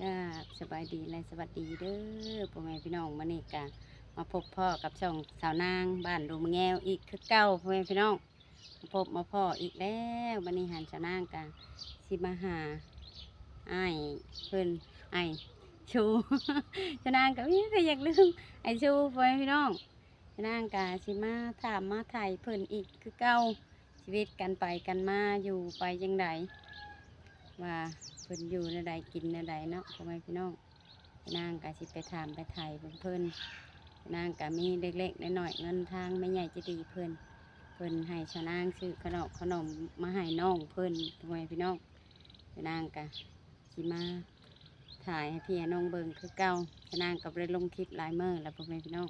ກາບສະບາຍດີ ແລະ ສະຫວັດດີເດີພໍ່ແມ່ພີ່ນ້ອງ. ມື້ນີ້ກະມາພົບພໍ້ກັບຊ່ອງສາວນາງບ້ານດົງມະແງວອີກຄືເກົ່າ ພໍ່ແມ່ພີ່ນ້ອງ. ມາພົບມາພໍ້ອີກແລ້ວ. ບັດນີ້ຫັ້ນສາວນາງກະຊິມາຫາອ້າຍເພິ່ນ ອ້າຍຊູ ສາວນາງກະມີແຕ່ຢາກລືມ ອ້າຍຊູ ພໍ່ແມ່ພີ່ນ້ອງ. ນາງກະຊິມາຖາມມາໄຖ່ເພິ່ນອີກຄືເກົ່າ ຊີວິດການໄປການມາຢູ່ໄປຈັ່ງໃດ ວ່າເພິ່ນຢູ່ແນວໃດກິນແນວໃດເນາະ ພໍ່ແມ່ພີ່ນ້ອງ. ນາງກະຊິໄປຖາມໄປໄຖ່ເບິ່ງເພິ່ນ. ນາງກະມີເລັກໆນ້ອຍໆ ເງິນທາງແມ່ໃຫຍ່ໃຈດີເພິ່ນ ເພິ່ນໃຫ້ສາວນາງຊື້ຂະໜົມຂະໜົມມາໃຫ້ນ້ອງເພິ່ນ ພໍ່ແມ່ພີ່ນ້ອງ. ນາງກະຊິມາຖ່າຍໃຫ້ພີ່ໃຫ້ນ້ອງເບິ່ງຄືເກົ່າ. ນາງກະບໍ່ໄດ້ລົງຄລິບຫຼາຍມື້ແລ້ວ ພໍ່ແມ່ພີ່ນ້ອງ.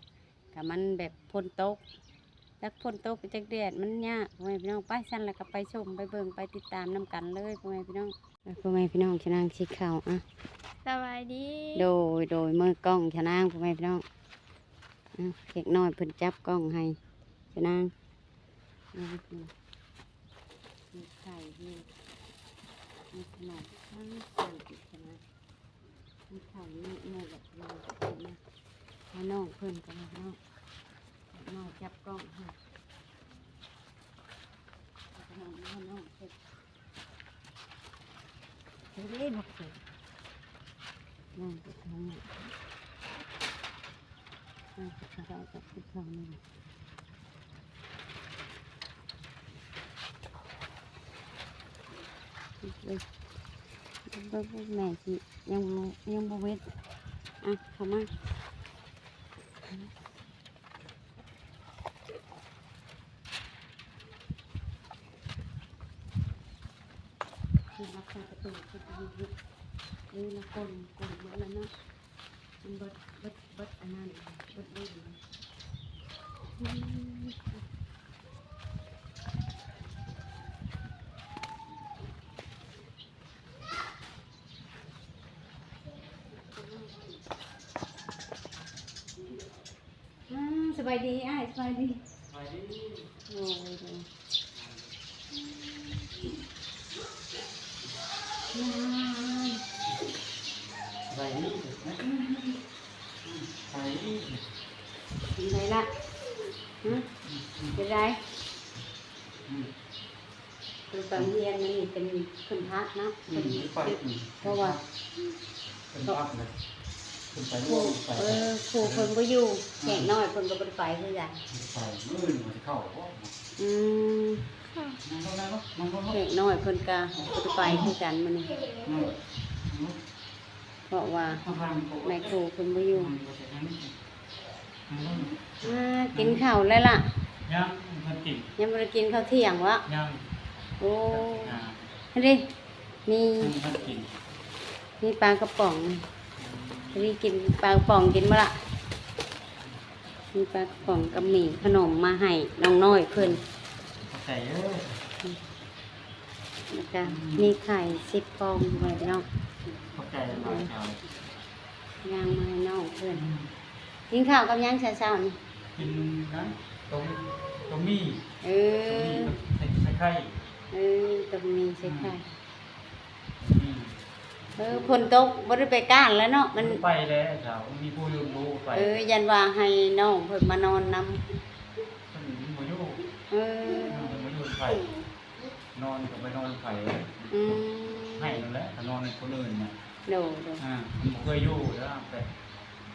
ກະມັນແບບຝົນຕົກ ຈັກຝົນຕົກຈັກແດດ ມັນຍາກ ພໍ່ແມ່ພີ່ນ້ອງ. ໄປ ຊັ້ນລະກະໄປຊົມໄປເບິ່ງໄປຕິດຕາມນຳກັນເລີຍ ພໍ່ແມ່ພີ່ນ້ອງ. ເອີ ພໍ່ແມ່ພີ່ນ້ອງ ສາວນາງຊິເຂົ້າ ອະ ສະບາຍດີ. ໂດຍ ໂດຍ ມືກ້ອງສາວນາງ ພໍ່ແມ່ພີ່ນ້ອງ. ອະ ເດັກນ້ອຍເພິ່ນຈັບກ້ອງໃຫ້ສາວນາງ. ເອີ ມີໄຂ່ ມີ ມີຂະໜົມ ມີເຂົ້ານີ້ ເອີ ແບບນີ້ ໃຫ້ນ້ອງເພິ່ນກ່ອນເນາະ. ນ້ອງຈັບກ້ອງໃຫ້ ໃຫ້ນ້ອງເພິ່ນ. ເດ້ ໝາກເຂືອ ນ້ອງໄປທາງນັ້ນ ນ້ອງໄປທາງນັ້ນ ໄປທາງນີ້. ເບິ່ງ ເບິ່ງ ເບິ່ງ ແມ່ຊິຍັງ ຍັງບໍ່ເວັດ. ອ່ະ ເຂົ້າມາ ຄືລັກໃສ່ປະຕູ ຄືຢູ່ ນີ້ລະ ກົນ ກົນເບິດແລ້ວເນາະ. ມັນເບິດ ເບິດ ເບິດອັນນັ້ນ ເບິດເລີຍ. ອາ ສະບາຍດີອ້າຍ ສະບາຍດີ. ສະບາຍດີ. ໂດຍ ໂດຍ. ສະບາຍດີ. ສະບາຍດີ. ເປັນໃດລະ? ຫຶ? ເປັນໃດ? ເພິ່ນໄປໂຮງຮຽນ ມື້ນີ້ເປັນ ເພິ່ນພັກເນາະ. ອືມ ເພິ່ນ ເພິ່ນ ເພາະວ່າ ເພິ່ນພັກເລີຍ ເພິ່ນໄປ ເອີ ຄູເພິ່ນບໍ່ຢູ່ ແຂກນ້ອຍເພິ່ນກໍບໍ່ໄດ້ໄປຄືກັນ. ບໍ່ໄປ ມື້ອື່ນວ່າຊິເຂົ້າບໍ່? ອືມ ນັ່ງລົງ ນັ່ງລົງ ນັ່ງລົງ ແຂກນ້ອຍເພິ່ນກໍບໍ່ໄດ້ໄປຄືກັນມື້ນີ້. ອືມ ເພາະວ່າແມ່ຄູເພິ່ນບໍ່ຢູ່. ອືມ ມາກິນເຂົ້າແລ້ວລະ? ຍັງ ຍັງບໍ່ທັນກິນ. ຍັງບໍ່ໄດ້ກິນເຂົ້າທ່ຽງວະ? ຍັງ. ໂອ້ ຫັ້ນເດ້ ມີ ຍັງບໍ່ທັນກິນ. ມີປາກະປ໋ອງ ອືມ ພໍດີກິນປາກະປ໋ອງ ກິນບໍ່ລະ? ມີປາກະປ໋ອງກັບໝີ່ຂະໜົມມາໃຫ້ນ້ອງນ້ອຍເພິ່ນ. ຂອບໃຈເດີ. ແລ້ວກະ ອືມ ມີໄຂ່ສິບຟອງ ພໍ່ແມ່ພີ່ນ້ອງ. ຂອບໃຈຫຼາຍໆ. ຍ່າງມາໃຫ້ນ້ອງເພິ່ນ. ອືມ ກິນເຂົ້າກັບຫຍັງເຊົ້າໆນີ້? ກິນນັ້ນ ຕົ້ມ ຕົ້ມໝີ່. ເອີ ຕົ້ມໝີ່ກັບໃສ່ ໃສ່ໄຂ່. ເອີ ຕົ້ມໝີ່ໃສ່ໄຂ່. ອືມ ອືມ ເອີ ຝົນຕົກບໍ່ໄດ້ໄປການແລ້ວເນາະ. ມັນ ບໍ່ໄປແລ້ວ ເຈົ້າ ມີຜູ້ຢູ່ ໄປ. ເອີ ຢ້ານວ່າໃຫ້ນ້ອງເພິ່ນມານອນນຳ. ເພິ່ນບໍ່ຢູ່. ເອີ ເພິ່ນບໍ່ຢູ່ໃຜ ນອນກໍໄປນອນໃຜ. ອືມ ໃຫ້ນັ້ນແຫຼະ ຖ້ານອນໃຫ້ຄົນອື່ນນະ. ໂດຍ ໂດຍ. ອ່າ ມັນບໍ່ເຄີຍຢູ່ແລ້ວ ແບບ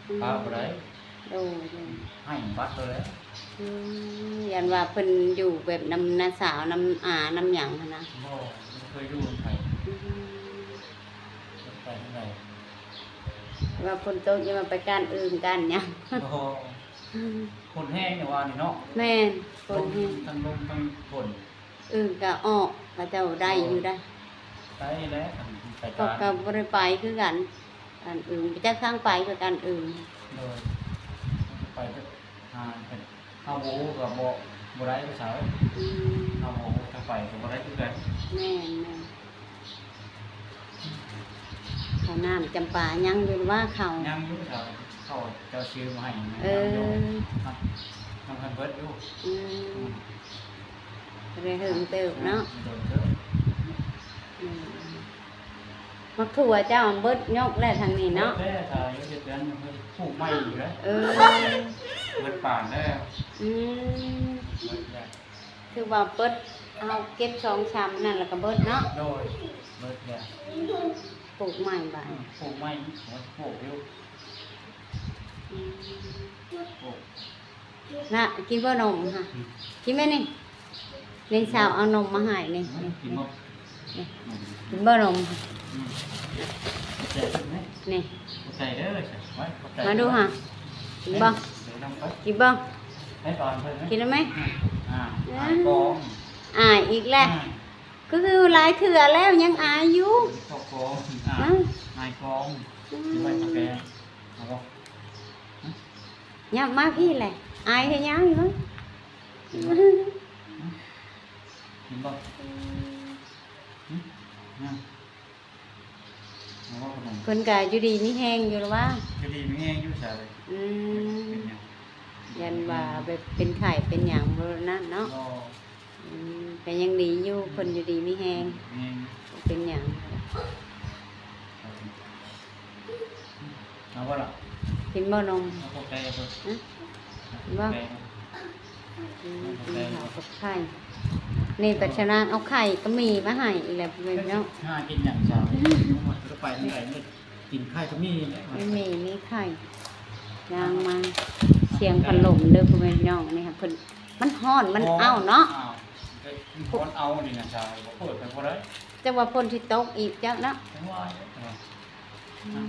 ອືມ ປະບໍ່ໄດ້. ໂດຍ ໂດຍ. ໃຫ້ບັດໂຕແລ້ວ. ອືມ ຢ້ານວ່າເພິ່ນຢູ່ແບບນຳນ້າສາວ ນຳອາ ນຳຫຍັງຫັ້ນນະ. ບໍ່ ບໍ່ເຄີຍຢູ່ນຳໃຜ. ອືມ ໄປທາງໃດ ແຕ່ວ່າຝົນຕົກ ຢ່າວ່າໄປການອື່ນການຫຍັງ. ບໍ່ ອືມ ຝົນແຮງນີ້ວ່ານີ້ເນາະ. ແມ່ນ ຝົນແຮງ ທັງລົມທັງຝົນ. ອືມ ກໍອອກ ເຂົາເຈົ້າໄດ້ຢູ່ໄດ໋. ໄດ້ແລ້ວ ຄັນໄປ ເຂົາກໍບໍ່ໄດ້ໄປຄືກັນ ອັນອື່ນ ໄປຈັກທາງໄປຄືກັນອື່ນ. ໂດຍ ໄປຫາ ເຮົາບໍ່ຮູ້ກໍບໍ່ ບໍ່ໄດ້ໄປໃສ. ອືມ ເຮົາບໍ່ຮູ້ທາງໄປກໍບໍ່ໄດ້ຄືກັນ. ແມ່ນໆ. ເຂົ້ານ້ຳຈຳປາຍັງຢູ່ວ່າເຂົ້າ? ຍັງຢູ່ ເຂົາ ເຂົາເຈົ້າຊື້ມາໃຫ້. ເອີ ຍັງຢູ່ ມັນ ມັນເພິ່ນເບິດຢູ່. ອືມ ອືມ ກໍໄດ້ເຫິງເຕີບເນາະ. ອືມ ໂດນເຕີບ. ອືມ ໝາກຖົ່ວເຈົ້າເບິດຍົກແລ້ວທາງນີ້ເນາະ. ເບິດແລ້ວ ຖ້າຢູ່ເຮັດແບບນັ້ນ ເພິ່ນປູກໃໝ່ອີກແລ້ວ. ເອີ ເບິດປານແລ້ວ. ອືມ ເບິດແລ້ວ. ຖືວ່າເບິດ ເຮົາເກັບສອງສາມນັ້ນແລ້ວກໍເບິດເນາະ. ໂດຍ ເບິດແລ້ວ. ປູກໃໝ່ບາດ ອືມ ປູກໃໝ່ ປູກຢູ່. ອືມ ປູກ ລະ ກິນບໍ່ນົມຫະ? ອືມ ກິນໄໝນີ້? ນີ້ ສາວເອົານົມມາໃຫ້ນີ້. ອືມ ກິນບໍ່? ນີ້ ອືມ ກິນບໍ່ນົມຫະ? ອືມ ນີ້ ຂອບໃຈເດີ ຂອບໃຈເດີ. ມາດູຫະ ກິນບໍ່? ກິນບໍ່? ກິນໄດ້ໄໝ? ອືມ ອາ ອາຍກອງ ອາຍອີກແລ້ວ. ອືມ ຄືຫຼາຍເທື່ອແລ້ວຍັງອາຍຢູ່. ອາຍກອງ ອາຍກອງ. ອືມ ຊິໄວ້ເທົ່າແກ່ ເອົາບໍ່? ຫຍັບມາພີ້ແຫຼະ ອາຍເຮັດຫຍັງເນາະ. ກິນບໍ່? ກິນບໍ່? ອືມ ຫຶ? ຫຍັງ ເອົາບໍ່ຂະໜົມ? ເພິ່ນກະຢູ່ດີມີແຮງຢູ່ລະວ່າ? ຢູ່ດີມີແຮງຢູ່ຊະ. ອືມ ເປັນຫຍັງ? ຢ້ານວ່າແບບເປັນໄຂ້ເປັນຫຍັງບໍ່ນັ້ນເນາະ. ບໍ່. ອືມ ກະຍັງດີຢູ່ ອືມ ເພິ່ນຢູ່ດີມີແຮງ ແມ່ນ ບໍ່ເປັນຫຍັງ. ເອົາບໍ່ລະ? ກິນບໍ່ນົມ? ເອົາຂອບໃຈເພິ່ນ ຫະ? ກິນບໍ່? ອືມ ກິນເຂົ້າກັບໄຂ່. ນີ້ ເອີ ປັດຊະນາງເອົາໄຂ່ກັບໝີ່ມາໃຫ້ອີກແລ້ວ ພໍ່ແມ່ພີ່ນ້ອງ. ຫາກິນຫຍັງເຊົ້າ ໄປທາງໃດ ກິນໄຂ່ກັບໝີ່ນີ້ແຫຼະ. ມີໝີ່ມີໄຂ່ ຍ່າງມາ ສຽງພັດລົມເດີ ພໍ່ແມ່ພີ່ນ້ອງ. ນີ້ຫາເພິ່ນ ມັນຮ້ອນ ມັນ ຮ້ອນ ເອົ້າເນາະ. ອ້າວ ມັນຮ້ອນເອົ້ານີ້ນະຊາຍ ບໍ່ເປີດໄປບໍ່ໄດ້. ຈັກວ່າຝົນຊິຕົກອີກຈັກເນາະ. ຈັງຫວະ ອືມ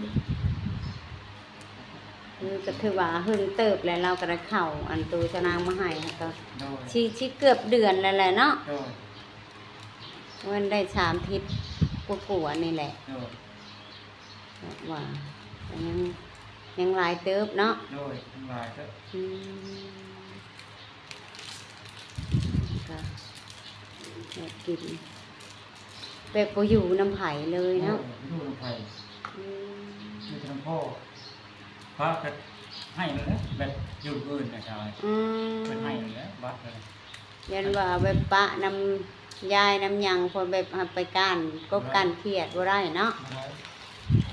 ຄືກໍຖືວ່າເຮິງເຕີບແລ້ວ ລາວກໍໄດ້ເຂົ້າ ອັນໂຕຊະນາງມາໃຫ້ ກໍ ໂດຍ ຊິ ຊິເກືອບເດືອນແລ້ວແຫຼະເນາະ. ໂດຍ ແມ່ນໄດ້ສາມທິດກວ່າໆນີ້ແຫຼະ. ໂດຍ ວ່າ ກໍຍັງ ຍັງຫຼາຍເຕີບເນາະ. ໂດຍ ຍັງຫຼາຍເຕີບ. ອືມ ກະ ແບບກິນ ແບບບໍ່ຢູ່ນຳໃຜເລີຍເນາະ. ໂດຍ ບໍ່ຢູ່ນຳໃຜ. ອືມ ຢູ່ແຕ່ນຳພໍ່ ພະກໍໃຫ້ແລ້ວແຫຼະ ແບບຢູ່ອື່ນນະຊາຍ. ອືມ ເພິ່ນໃຫ້ແລ້ວແຫຼະ ບັດນັ້ນ. ຢ້ານວ່າແບບປະນຳຍາຍນຳຫຍັງ ເພາະແບບເຮົາໄປກ້ານກົບ ບໍ່ໄດ້ ກ້ານຂຽດບໍ່ໄດ້ເນາະ. ບໍ່ໄດ້.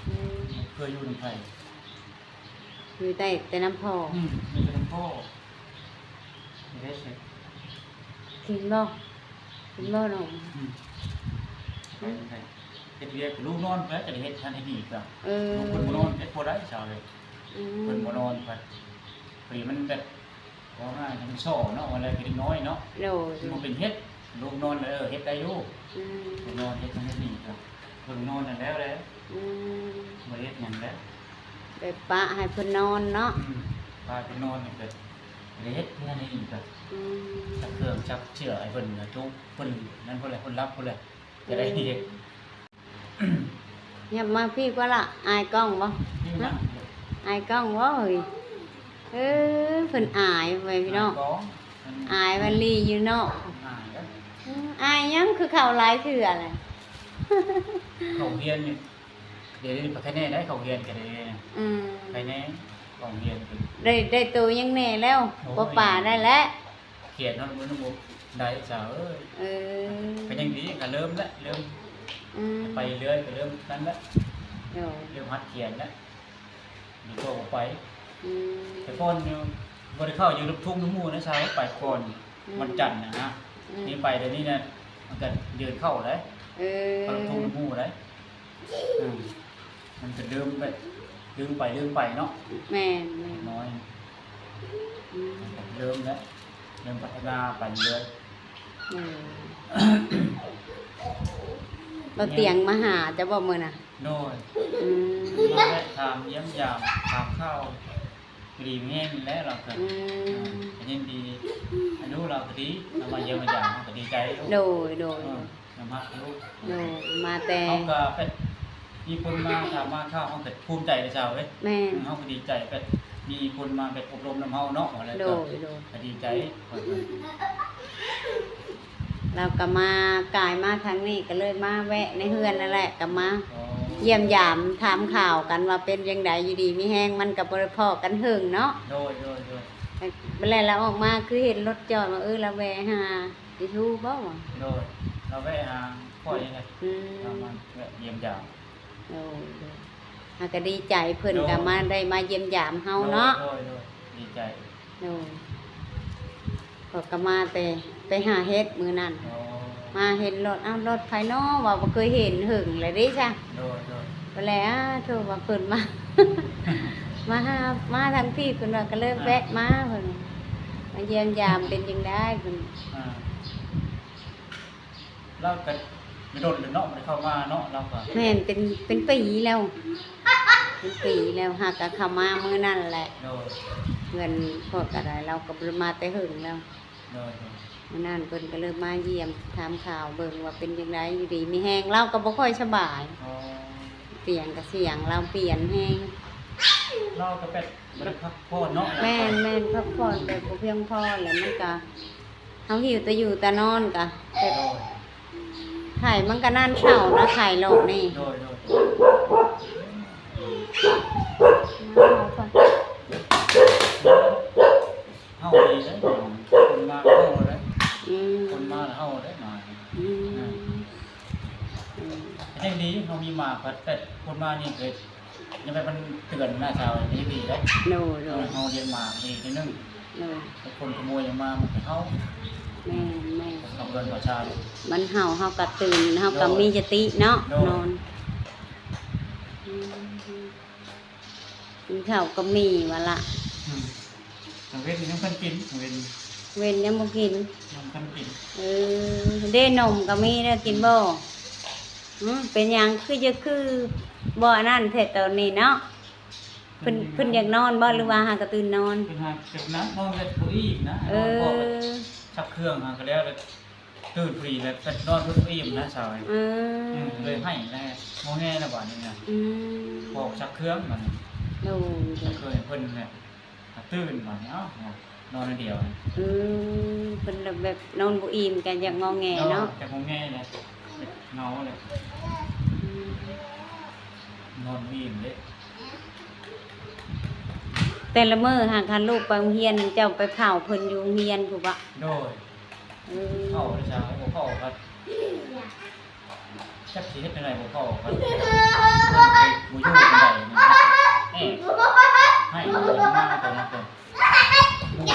ອືມ ເຄີຍຢູ່ນຳໃຜ? ຢູ່ໄດ້ແຕ່ນຳພໍ່. ອືມ ມີແຕ່ນຳພໍ່. ເຮັດ ກິນບໍ່? ກິນບໍ່ນົມ? ອືມ ໄປ ໄປເຮັດວຽກ ລູກນອນໄປ ຈະໄດ້ເຮັດ ທັນເຮັດນີ້ກະ. ເອີ ລູກເພິ່ນບໍ່ນອນ ເຮັດບໍ່ໄດ້ຊາວເອີຍ. ອືມ ເພິ່ນບໍ່ນອນ ເພິ່ນ ພໍດີມັນແບບ ເວົ້າງ່າຍ ມັນສໍ້ເນາະ ວ່າແລ້ວເດັກນ້ອຍເນາະ. ໂດຍ ມັນບໍ່ເປັນເຮັດ ລູກນອນແລ້ວເຮັດໄດ້ຢູ່. ອືມ ລູກນອນເຮັດນັ້ນເຮັດນີ້ກໍເບິ່ງນອນນັ້ນແລ້ວແຫຼະ. ອືມ ບໍ່ໄດ້ເຮັດຫຍັງແລ້ວ ແບບປະໃຫ້ເພິ່ນນອນເນາະ. ອືມ ປະໃຫ້ເພິ່ນນອນນີ້ກໍບໍ່ໄດ້ເຮັດນັ້ນເຮັດນີ້ກໍ. ອືມ ຈັບເຄື່ອງຈັບເຊືອກໃຫ້ເພິ່ນ ທຸກເພິ່ນນັ້ນພຸ້ນແຫຼະ ເພິ່ນຫຼັບພຸ້ນແຫຼະ ຈະໄດ້ເຮັດ. ອືມ ຫຍັບມາພີ້ກວ່າລະ ອາຍກ້ອງບໍ່? ຫະ? ອາຍກ້ອງບໍ່ເອີຍ? ເອີ ເພິ່ນອາຍ ພໍ່ແມ່ພີ່ນ້ອງ ອາຍກ້ອງ ອາຍວັນລີຢູ່ເນາະ. ອາຍເດ້ ອືມ ອາຍຫຍັງ ຄືເຂົ້າຫຼາຍເທື່ອແຫຼະ. ເຂົ້າຮຽນນີ້ ດຽວນີ້ໄປໄຄແນ່ໄດ້ ເຂົ້າຮຽນກໍໄດ້. ອືມ ໄຄແນ່ ເຂົ້າຮຽນ ໄດ້ ໄດ້ໂຕຫຍັງແນ່ແລ້ວ? ໂອ້ຍ ບໍ່ປາໄດ້ແລ້ວ. ຂຽນເຮົາມັນບໍ່ໄດ້ສາວເອີຍ. ເອີ ກໍຍັງດີ ກໍເລີ່ມແລ້ວ ເລີ່ມ. ອືມ ໄປເລື້ອຍ ກໍເລີ່ມນັ້ນແຫຼະ. ໂດຍ ເລີ່ມຫັດຂຽນແລ້ວ ດີກວ່າບໍ່ໄປ. ອືມ ແຕ່ກ່ອນຢູ່ ບໍ່ໄດ້ເຂົ້າຢູ່ລູກທຸງນຳໝູ່ນະສາວ ໄປກ່ອນ. ອືມ ວັນຈັນນະນະ. ອືມ ນີ້ໄປດຽວນີ້ນະ ມັນກໍເດີນເຂົ້າໄດ໋. ເອີ ເຂົ້າລູກທຸງນຳໝູ່ໄດ໋. ອືມ ມັນກໍເລີ່ມແບບລືມໄປລືມໄປເນາະ. ແມ່ນໆ ນ້ອຍ. ອືມ ເລີ່ມແລ້ວ ເລີ່ມພັດທະນາໄປເລື້ອຍ. ເອີ ບໍ່ຕຽງມາຫາເຈົ້າບໍ່ມື້ນະ? ໂດຍ. ອືມ ມາແວະຖາມຢ້ຽມຢາມ ຖາມຂ່າວ ຢູ່ດີມີແຮງນີ້ແຫຼະລາວກໍ. ອືມ ເອີ ກໍຍິນດີ ອາຍຸລາວກໍດີ ລາວມາຢ້ຽມມາຢາມ ເຮົາກໍດີໃຈຢູ່. ໂດຍໆ ເອີ ຍອມຮັບຢູ່. ໂດຍ ມາແຕ່ ເຮົາກໍແບບມີຄົນມາຖາມມາຂ່າວ ເຮົາກໍພູມໃຈເດ້ສາວເອີຍ. ແມ່ນ ເຮົາກໍດີໃຈ ແບບມີຄົນມາແບບອົບຮົມນຳເຮົາເນາະ. ໂດຍໆ ກໍດີໃຈ. ລາວກໍມາ ກາຍມາທາງນີ້ ກໍເລີຍມາແວະໃນເຮືອນນັ້ນແຫຼະ ກໍມາ ອໍ ຢ້ຽມຢາມ ຖາມຂ່າວກັນວ່າເປັນຈັ່ງໃດ ຢູ່ດີມີແຮງ. ມັນກໍບໍ່ໄດ້ພໍ້ກັນເຫິງເນາະ. ໂດຍໆໆ ແລ້ວລາວອອກມາ ຄືເຫັນລົດຈອດວ່າ ເອີ ລາວແວ່ຫາອີທູບໍ່ຫວາ? ໂດຍ ລາວແວ່ຫາຂ້ອຍນີ້ແຫຼະ. ອືມ ລາວມາແວ່ຢ້ຽມຢາມ. ອ ໂດຍ ເຮົາກໍດີໃຈ ເພິ່ນກໍມາ ໂດຍ ໄດ້ມາຢ້ຽມຢາມເຮົາເນາະ. ໂດຍ ໂດຍ ດີໃຈ. ໂດຍ ຂ້ອຍກໍມາແຕ່ໄປຫາເຫັດມື້ນັ້ນ. ອໍ ມາເຫັນລົດ ອ້າວ ລົດໃຜນໍ ວ່າບໍ່ເຄີຍເຫັນ ເຫິງແລ້ວເດ້ຊະ. ໂດຍ ໂດຍ ກໍແລ້ວ ໂທວ່າເພິ່ນມາ ມາຫາ ມາທາງພີ້ ເພິ່ນວ່າ ກໍເລີຍ ອ່າ ແວະມາ ເພິ່ນມາຢ້ຽມຢາມ ເປັນຈັ່ງໃດເພິ່ນ. ອ່າ ລາວກໍ ກໍດົນແລ້ວເນາະ ບໍ່ໄດ້ເຂົ້າມາເນາະ ລາວກໍ ແມ່ນ ເປັນ ເປັນປີແລ້ວ ເປັນປີແລ້ວ ຫາກໍເຂົ້າມາມື້ນັ້ນແຫຼະ. ໂດຍ ເພື່ອນພວກກໍໄດ້ ລາວກໍບໍ່ໄດ້ມາແຕ່ເຫິງແລ້ວ. ໂດຍ ໂດຍ ມື້ນັ້ນເພິ່ນກໍເລີຍມາຢ້ຽມຖາມຂ່າວເບິ່ງວ່າເປັນຈັ່ງໃດ ຢູ່ດີມີແຮງ. ລາວກໍບໍ່ຄ່ອຍສະບາຍ. ອໍ ສຽງກໍສຽງລາວປ່ຽນແຮງ ລາວກໍແບບບໍ່ໄດ້ພັກຜ່ອນເນາະ. ແມ່ນໆ ພັກຜ່ອນແບບບໍ່ພຽງພໍ ແລ້ວມັນກໍ ເຮົາຫິວແຕ່ຢູ່ແຕ່ນອນກະ ແບບ ໂດຍ ໄຂ້ມັນກະນານເຊົານະ ໄຂ້ໂລກນີ້. ໂດຍ ໂດຍ ເຮົາດີເດ້ ຄົນມາເຮົາເດ້. ອືມ ຄົນມາເຮົາເດ້ ມາ. ອືມ ອືມ ອືມ ແຮງດີ ເຮົາມີໝາກ ແຕ່ຄົນມານີ້ເກີດ ຢ່າໄປມັນເຕືອນນະຊາວ ນີ້ດີເດ້. ໂດຍ ໂດຍ ເຮົາລ້ຽງໝາດີໜ້ອຍໜຶ່ງ. ໂດຍ ແຕ່ຄົນຂະໂມຍຫຍັງມາ ມັນກໍເຫົ່າ. ແມ່ນໆ ເຂົາເອີ້ນວ່າຊາວ ມັນເຫົ່າ ເຮົາກໍຕື່ນ ເຮົາກໍ ໂດຍ ມີສະຕິເນາະ. ໂດຍ ນອນ ອືມ ກິນເຂົ້າກໍມີວ່າລະ. ອືມ ກາງເວັນຍັງບໍ່ທັນກິນ ກາງເວັນ ເວັນຍັງບໍ່ກິນ ຍັງບໍ່ທັນກິນ. ເອີ ເດ້ ນົມກໍມີເດີ ກິນບໍ່? ຫື ເປັນຫຍັງຄືຈະຄືບໍ່ອັນນັ້ນແທ້ຕອນນີ້ເນາະ? ເພິ່ນ ເພິ່ນຢາກນອນບໍ່ ຫຼືວ່າຫາກະຕື່ນນອນ? ເພິ່ນຫາກະນອນ ນອນແບບບໍ່ອີ່ມນະ. ເອີ ນອນພໍແບບຊັກເຄື່ອງຫາກະແລ້ວ ແລ້ວຕື່ນພໍດີ ແລ້ວນອນເພິ່ນບໍ່ອີ່ມນະຊາວ. ເອີ ເລີຍໄຫ້ແລ້ວ ງໍແງແລ້ວບາດນີ້ນະ. ອືມ ພໍຊັກເຄື່ອງບາດນີ້. ໂດຍ ຊັກເຄື່ອງໃຫ້ເພິ່ນແລ້ວ ກະຕື່ນບາດນີ້ ເອົ້າ ນອນອັນດຽວ. ອືມ ເພິ່ນແບບນອນບໍ່ອີ່ມ ກະຢາກງໍແງເນາະ. ໂດຍ ຢາກງໍແງແຫຼະ ເຫງົາແຫຼະ. ອືມ ນອນບໍ່ອີ່ມເດ້. ແຕ່ລະມື້ຫາກຄັນລູກໄປໂຮງຮຽນ ເຈົ້າໄປເຝົ້າເພິ່ນຢູ່ໂຮງຮຽນພຸ້ນບໍ? ໂດຍ. ເອີ ເຂົ້າໄດ້ຊະ ບໍ່ເຂົ້າກໍຈັກຊິເຮັດແນວໃດ ບໍ່ເຂົ້າກໍ ເອີ ບໍ່ຢູ່ປານໃດນະ. ເອີ ໃຫ້ມາແຕ່ລະຄົນ ໝູ່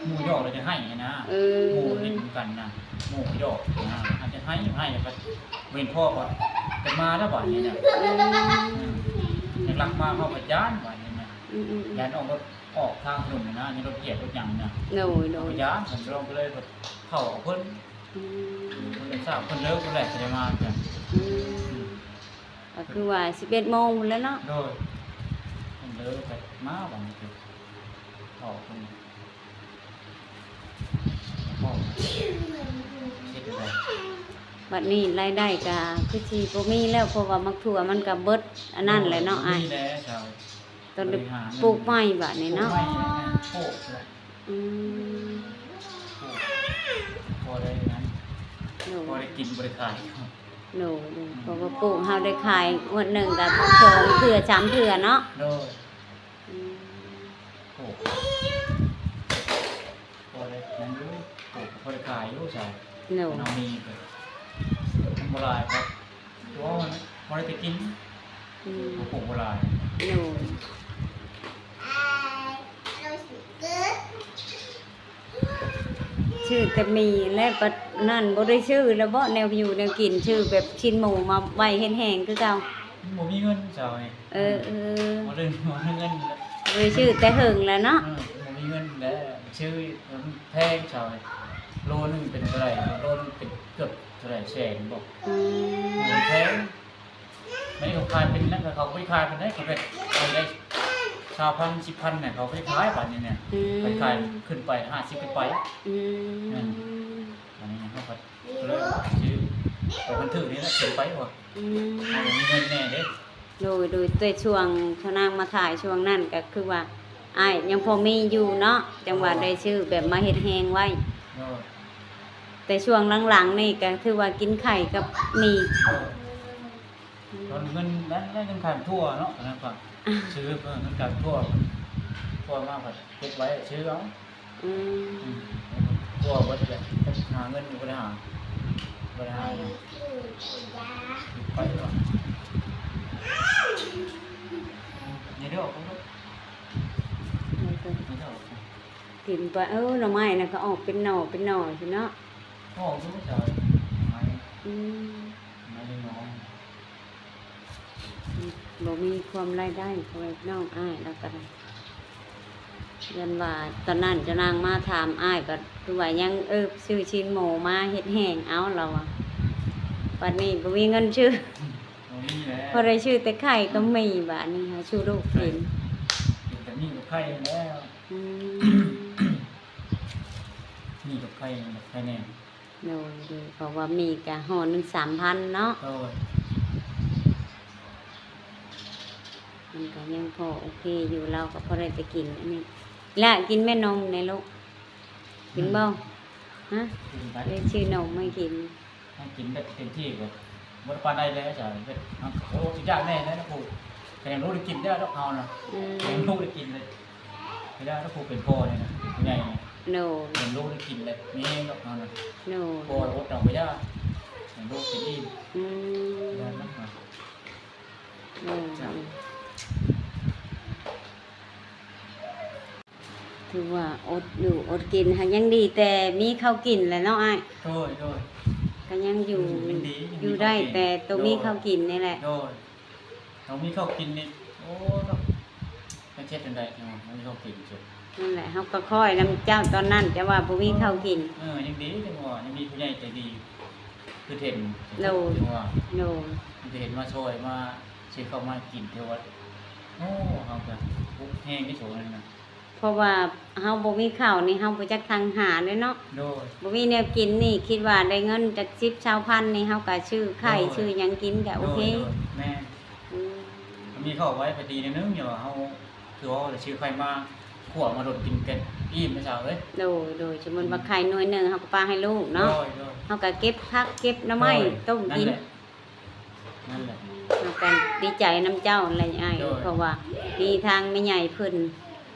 ໝູ່ຢອກແລ້ວຈະໃຫ້ນະ. ເອີ ໝູ່ຫຼິ້ນນຳກັນນະ ໝູ່ຢອກນະ ອາດຈະໃຫ້ ໃຫ້ແລ້ວກໍເວັນພໍ່ກໍ ກໍມາແລ້ວບາດນີ້ນະ. ເອີ ອືມ ຢາກລັກມາເຮົາກໍຢ້ານບາດນີ້ນະ. ອືມໆໆ ຢ້ານອອກ ອອກທາງຖະໜົນນະ ຍັງລົດຫຽບລົດຫຍັງນະ. ໂດຍໆ ເຮົາກໍຢ້ານ ເພິ່ນລອງໄປເລີຍ ເຂົ້າເອົາເພິ່ນ. ອືມ ເພິ່ນກໍຊາບ ເພິ່ນເລີກພຸ້ນແຫຼະ ຊິໄດ້ມາເທື່ອ. ອືມ ອືມ ກໍຄືວ່າສິບເອັດໂມງພຸ້ນແຫຼະເນາະ. ໂດຍ ເພິ່ນເລີກກໍມາບັດນີ້ ເຂົ້າເພິ່ນ ເຂົ້າ ເຮັດໄດ້. ບັດນີ້ລາຍໄດ້ກໍຄືຊິບໍ່ມີແລ້ວ ເພາະວ່າໝາກຖົ່ວມັນກໍເບິດອັນນັ້ນແຫຼະເນາະ ໂດຍ ອ້າຍ. ບໍ່ມີແລ້ວ ຕອນໄດ້ ບໍ່ໄດ້ຫາເງິນ ປູກໃໝ່ບາດນີ້ເນາະ. ປູກໃໝ່ ປູກແລ້ວ ອືມ ປູກ ພໍໄດ້ນັ້ນ ໂດຍ ພໍໄດ້ກິນ ບໍ່ໄດ້ຂາຍ. ໂດຍ ອືມ ເພາະວ່າປູກເຮົາໄດ້ຂາຍງວດໜຶ່ງກໍສອງເທື່ອສາມເທື່ອເນາະ. ໂດຍ ອືມ ປູກ ພໍໄດ້ນັ້ນຢູ່ ປູກກໍພໍໄດ້ຂາຍຢູ່ຊະ. ໂດຍ ເຮົາມີກໍ ມັນບໍ່ຫຼາຍກໍ ໂອ້ ພໍໄດ້ແຕ່ກິນ. ອືມ ປູກບໍ່ຫຼາຍ. ໂດຍ ຊື້ແຕ່ໝີ່ແລະ ບັດນັ້ນບໍ່ໄດ້ຊື້ແລ້ວບໍ ແນວຢູ່ແນວກິນ ຊື້ແບບຊີ້ນໝູມາໄວ້ເຮັດແຫ້ງຄືເກົ່າ. ບໍ່ມີເງິນຊາວນີ້. ເອີໆ ບໍ່ໄດ້ ບໍ່ໄດ້ເງິນແລ້ວ ບໍ່ໄດ້ຊື້ແຕ່ເຫິງແລ້ວເນາະ. ເອີ ບໍ່ມີເງິນແລ້ວ ຊື້ແພງຊາວນີ້ ໂລໜຶ່ງເປັນເທົ່າໃດ ໂລໜຶ່ງເປັນເກືອບເທົ່າໃດ ແສນບໍ. ອືມ ແພງ. ແມ່ນເຂົາຂາຍເປັນນັ້ນ ເຂົາບໍ່ໄດ້ຂາຍປານໃດ ເຂົາໄປ ເຂົາໄດ້ຊາວພັນ ສິບພັນນະ ເຂົາບໍ່ໄດ້ຂາຍບາດນີ້ນະ. ອືມ ໄປຂາຍຂຶ້ນໄປຫ້າສິບຂຶ້ນໄປ. ອືມ ແມ່ນ ອັນນີ້ເຮົາກໍເລີຍຊື້ຕົວມັນຖືກນີ້ແຫຼະ ເກີນໄປວ່າ. ອືມ ເຮົາມີເງິນແດ່ເດ້. ໂດຍ ໂດຍ ແຕ່ຊ່ວງເຈົ້ານາງມາຂາຍຊ່ວງນັ້ນກໍຄືວ່າອ້າຍຍັງພໍມີຢູ່ເນາະ ຈັ່ງວ່າ ໂດຍ ໄດ້ຊື້ແບບມາເຮັດແຮງໄວ້. ໂດຍ ແຕ່ຊ່ວງຫຼັງໆນີ້ກໍຖືວ່າກິນໄຂ່ກັບໝີ່. ໂດຍ ອືມ ຕອນເງິນ ໄດ້ ໄດ້ເງິນຂາຍຖົ່ວເນາະ ຕອນນັ້ນກໍຊື້ເພິ່ນເງິນຂາຍຖົ່ວ ຖົ່ວມາກໍເກັບໄວ້ຊື້ເອົາ. ອືມ ອືມ ຖົ່ວເບິດແລ້ວ ຫາເງິນຢູ່ ບໍ່ໄດ້ຫາ ບໍ່ໄດ້ຫາຫຍັງ ໄປກ່ອນ. ນີ້ເດີ ນີ້ເດີ ຖິ້ມໄປ ເອີ ໜໍ່ໄມ້ນະກໍອອກເປັນໜໍ່ເປັນໜໍ່ຊິເນາະ ອອກຢູ່ເຈົ້າ ໄມ້ ອືມ ໄມ້ນ້ອຍ ບໍ່ມີຄວາມລາຍໄດ້ ພໍ່ແມ່ພີ່ນ້ອງ ອ້າຍລາວກໍໄດ້ ຢ້ານວ່າຕອນນັ້ນເຈົ້ານາງມາຖາມອ້າຍກໍຄືວ່າຍັງ ເອີ ຊື້ຊີ້ນໝູມາເຮັດແຫ້ງເອົາ ລາວວ່າ ບັດນີ້ບໍ່ມີເງິນຊື້ ບໍ່ມີແລ້ວ ພໍໄດ້ຊື້ແຕ່ໄຂ່ກໍມີ ບາດນີ້ຫາສູ່ລູກກິນ ກິນແຕ່ໝີ່ກັບໄຂ່ແລ້ວ ອືມ ໝີ່ກັບໄຂ່ ໄຂ່ແໜມ ໂດຍ ໂດຍ ເພາະວ່າໝີ່ກະຫໍ່ໜຶ່ງສາມພັນເນາະ ໂດຍ ມັນກໍຍັງພໍໂອເຄຢູ່ ລາວກໍພໍໄດ້ແຕ່ກິນອັນນີ້ ລະກິນແມ່ນົມແດ່ລູກ ກິນບໍ່ ອືມ ຮະ ກິນໄປ ໄດ້ຊື້ນົມໃຫ້ກິນ ໃຫ້ກິນແບບເຕັມທີ່ກໍບໍ່ປານໃດແລ້ວ ຈະແບບ ໂອ້ ຊິຢາກແນ່ແລ້ວ ຜູ້ ແຕ່ຍັງບໍ່ໄດ້ກິນແລ້ວດອກເຮົານະ ອືມ ຍັງບໍ່ໄດ້ກິນເລີຍ ເວລາຜູ້ເປັນພໍ່ນີ້ນະ ຜູ້ໃຫຍ່ນີ້ ໂດຍ ເປັນລູກໄດ້ກິນແລ້ວ ມີແຮງດອກເຮົານະ ໂດຍ ພໍ່ອົດເອົາບໍ່ຢາກ ໃຫ້ລູກກິນອີ່ມ ອືມ ແລ້ວນະ ໂດຍ ເຈົ້າ ຖືວ່າອົດຢູ່ອົດກິນ ຫາກຍັງດີແຕ່ມີເຂົ້າກິນແຫຼະເນາະອ້າຍ ໂດຍ ໂດຍ ກໍຍັງຢູ່ ອືມ ຍັງດີ ຍັງມີ ຢູ່ໄດ້ ເຂົ້າກິນ ແຕ່ໂຕມີ ໂດຍ ເຂົ້າກິນນີ້ແຫຼະ ໂດຍ ເຮົາມີເຂົ້າກິນນີ້ ໂອ້ ເນາະ ຈັກເຮັດຈັ່ງໃດເນາະ ເຮົາມີເຂົ້າກິນ ນັ້ນແຫຼະ ເຮົາກໍຄອຍນຳເຈົ້າຕອນນັ້ນ ເຈົ້າວ່າບໍ່ມີເຂົ້າກິນ ເອີ ຍັງດີ ຈັ່ງວ່າຍັງມີຜູ້ໃຫຍ່ໃຈດີ ຄືເຫັນ ໂດຍ ຈັ່ງວ່າ ໂດຍ ມີແຕ່ເຫັນມາຊ່ອຍ ມາຊື້ເຂົ້າມາກິນ ຖືວ່າ ໂອ້ ເຮົາກໍອຸກແຮງທີ່ສຸດນັ້ນນະ ເພາະວ່າເຮົາບໍ່ມີເຂົ້ານີ້ ເຮົາບໍ່ຈັກທາງຫາເດ້ເນາະ ໂດຍ ບໍ່ມີແນວກິນນີ້ ຄິດວ່າໄດ້ເງິນຈັກສິບຊາວພັນນີ້ ເຮົາກໍຊື້ໄຂ່ ໂດຍ ຊື້ຫຍັງກິນກໍໂອເຄ ໂດຍ ໂດຍ ແມ່ນ ອືມ ມີເຂົ້າໄວ້ກໍດີໜ້ອຍໜຶ່ງ ຢ່າວ່າເຮົາ ຄືວ່າໄດ້ຊື້ໄຂ່ມາຂົ້ວມາດົນກິນກໍອີ່ມແລ້ວສາວເອີຍ ໂດຍ ໂດຍ ສົມມຸດວ່າ ອືມ ໄຂ່ໜ່ວຍໜຶ່ງ ເຮົາກໍປະໃຫ້ລູກເນາະ ໂດຍ ໂດຍ ເຮົາກໍເກັບຜັກເກັບໜໍ່ໄມ້ ໂດຍ ຕົ້ມກິນ ນັ້ນແຫຼະ ນັ້ນແຫຼະ ເຮົາກໍດີໃຈນຳເຈົ້າຫັ້ນແຫຼະອ້າຍ ໂດຍ ເພາະວ່າມີທາງແມ່ໃຫຍ່ເພິ່ນ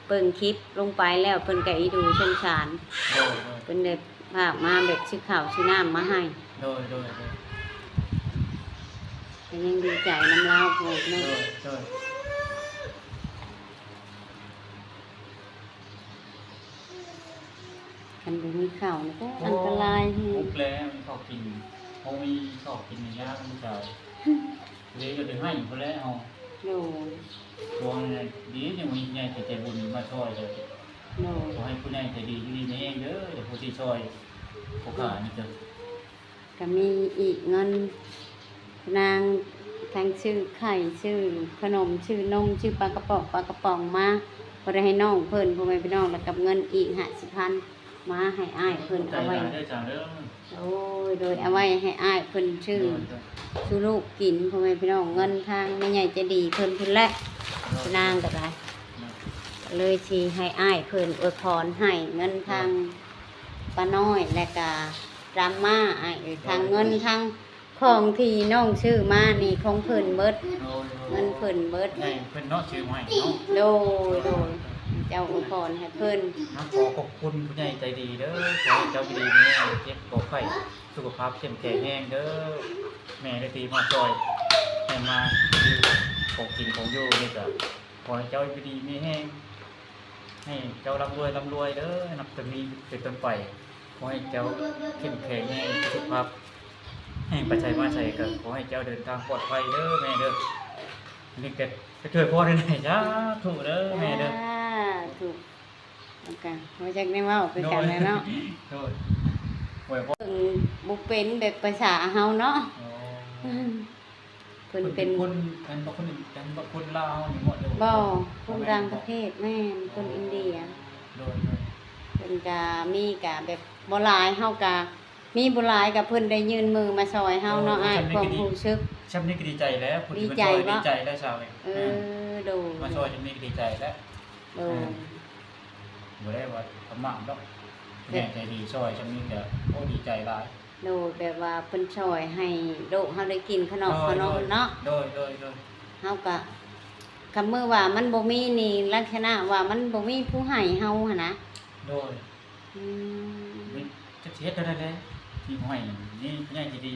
ເບິ່ງຄລິບລົງໄປແລ້ວ ເພິ່ນກໍອີດູສົງສານ ໂດຍ ໂດຍ ເພິ່ນໄດ້ຝາກມາແບບຊື້ເຂົ້າຊື້ນ້ຳມາໃຫ້ ໂດຍ ໂດຍ ໂດຍ ກໍຍັງດີໃຈນຳລາວພຸ້ນເນາະ ໂດຍ ໂດຍ ຄັນບໍ່ມີເຂົ້ານີ້ກໍ ໂອ້ ອັນຕະລາຍແຮງ ອຸກແລ້ວ ມີເຂົ້າກິນ ບໍ່ມີເຂົ້າກິນນີ້ຍາກນຳເຈົ້າ ເລີຍກໍໄດ້ໃຫ້ພຸ້ນແຫຼະເຮົາ ໂດຍ ຊ່ວງນີ້ດີ ຍັງມີໃຫຍ່ໃຈບຸນມາຊ່ອຍເດີ ໂດຍ ຂໍໃຫ້ຜູ້ໃຫຍ່ໃຈດີຢູ່ດີມີແຮງເດີ ຜູ້ທີ່ຊ່ອຍຜູ້ຂ້ານີ້ເດີ ກໍມີອີກເງິນນາງທັງຊື້ໄຂ່ ຊື້ຂະໜົມ ຊື້ນົມ ຊື້ປາກະປ໋ອງ ປາກະປ໋ອງມາ ພໍໄດ້ໃຫ້ນ້ອງເພິ່ນ ພໍ່ແມ່ພີ່ນ້ອງ ແລ້ວກັບເງິນອີກຫ້າສິບພັນ ມາໃຫ້ອ້າຍເພິ່ນເອົາໄວ້ ຂອບໃຈຫຼາຍເດີ ເຈົ້າເດີ ໂອ້ຍ ໂດຍ ເອົາໄວ້ໃຫ້ອ້າຍເພິ່ນຊື້ ໂດຍ ໂດຍ ສູ່ລູກກິນ ພໍ່ແມ່ພີ່ນ້ອງ ເງິນທາງແມ່ໃຫຍ່ໃຈດີເພິ່ນພຸ້ນແຫຼະ ໂດຍ ນາງກໍໄດ້ ໂດຍ ເລີຍຊິໃຫ້ອ້າຍເພິ່ນອວຍພອນໃຫ້ເງິນທາງ ໂດຍ ປ້ານ້ອຍ ແລະກະດຳມາ ອ້າຍເອີຍ ໂດຍ ທັງເງິນທັງຂອງທີ່ນ້ອງຊື້ມານີ້ຂອງເພິ່ນເບິດ ໂດຍ ໂດຍ ເງິນເພິ່ນເບິດ ໃຫ້ເພິ່ນເນາະ ຊື້ມາໃຫ້ເນາະ ໂດຍ ໂດຍ ເຈົ້າອວຍພອນໃຫ້ເພິ່ນ ນະ ຂໍຂອບຄຸນຜູ້ໃຫຍ່ໃຈດີເດີ ຂໍໃຫ້ເຈົ້າຢູ່ດີມີແຮງ ເຈັບບໍ່ໄຂ້ ສຸຂະພາບເຂັ້ມແຂງແຮງເດີ ແມ່ໄດ້ທີ່ມາຊ່ອຍ ໃຫ້ມາຊື້ຂອງກິນຂອງຢູ່ນີ້ກະ ຂໍໃຫ້ເຈົ້າຢູ່ດີມີແຮງ ໃຫ້ເຈົ້າລ່ຳລວຍ ລ່ຳລວຍເດີ ນັບແຕ່ນີ້ເປັນຕົ້ນໄປ ຂໍໃຫ້ເຈົ້າເຂັ້ມແຂງ ມີສຸຂະພາບ ແຮ່ງໄປໃສມາໃສກໍຂໍໃຫ້ເຈົ້າເດີນທາງປອດໄພເດີແມ່ເດີ ນີ້ກໍໄປຊ່ວຍພໍ່ໄດ້ ສາທຸເດີແມ່ເດີ ສາທຸ ແລ້ວກໍບໍ່ຈັກແນວເວົ້າຄືກັນແຫຼະເນາະ ໂດຍ ໂດຍ ເບິ່ງບໍ່ເປັນແບບພາສາເຮົາເນາະ ອໍ ເພິ່ນເປັນ ເພິ່ນເປັນຄົນ ແມ່ນບໍ່ ຄົນ ແມ່ນບໍ່ຄົນລາວນີ້ບໍ່ ຫຼືວ່າ ບໍ່ ຄົນຕ່າງປະເທດ ແມ່ນ ຄົນອິນເດຍ ໂດຍ ໂດຍ ເພິ່ນກະມີກະແບບບໍ່ຫຼາຍ ເຮົາກະມີບໍ່ຫຼາຍ ກະເພິ່ນໄດ້ຍື່ນມືມາຊ່ອຍເຮົາເນາະ ໂດຍ ອ້າຍ ຄວາມຮູ້ສຶກ ຊ່ຳນີ້ກໍດີໃຈແລ້ວ ຜູ້ທີ່ເພິ່ນຊ່ອຍ ດີໃຈ ດີໃຈແລ້ວຊາວເອີຍ ເອີ ໂດຍ ມາຊ່ອຍຊ່ຳນີ້ກໍດີໃຈແລ້ວ ໂດຍ ບໍ່ໄດ້ວ່າປະໝາດດອກ ແມ່ໃຈດີຊ່ອຍຊ່ຳນີ້ກະ ໂອ້ ດີໃຈຫຼາຍ ໂດຍ ແບບວ່າເພິ່ນຊ່ອຍໃຫ້ລູກເຮົາໄດ້ກິນຂະໜອກ ໂດຍ ຂະໜົມເນາະ ໂດຍ ໂດຍ ໂດຍ ເຮົາກະ ຄຳມື້ວ່າມັນບໍ່ມີນີ້ ລັກສະນະວ່າມັນບໍ່ມີຜູ້ໃຫ້ເຮົາຫັ້ນນະ ໂດຍ ອືມ ຈັກຊິເຮັດແນວໃດແລ້ວ ມີຜູ້ໃຫ້ ມີຜູ້ໃຫຍ່ໃຈດີ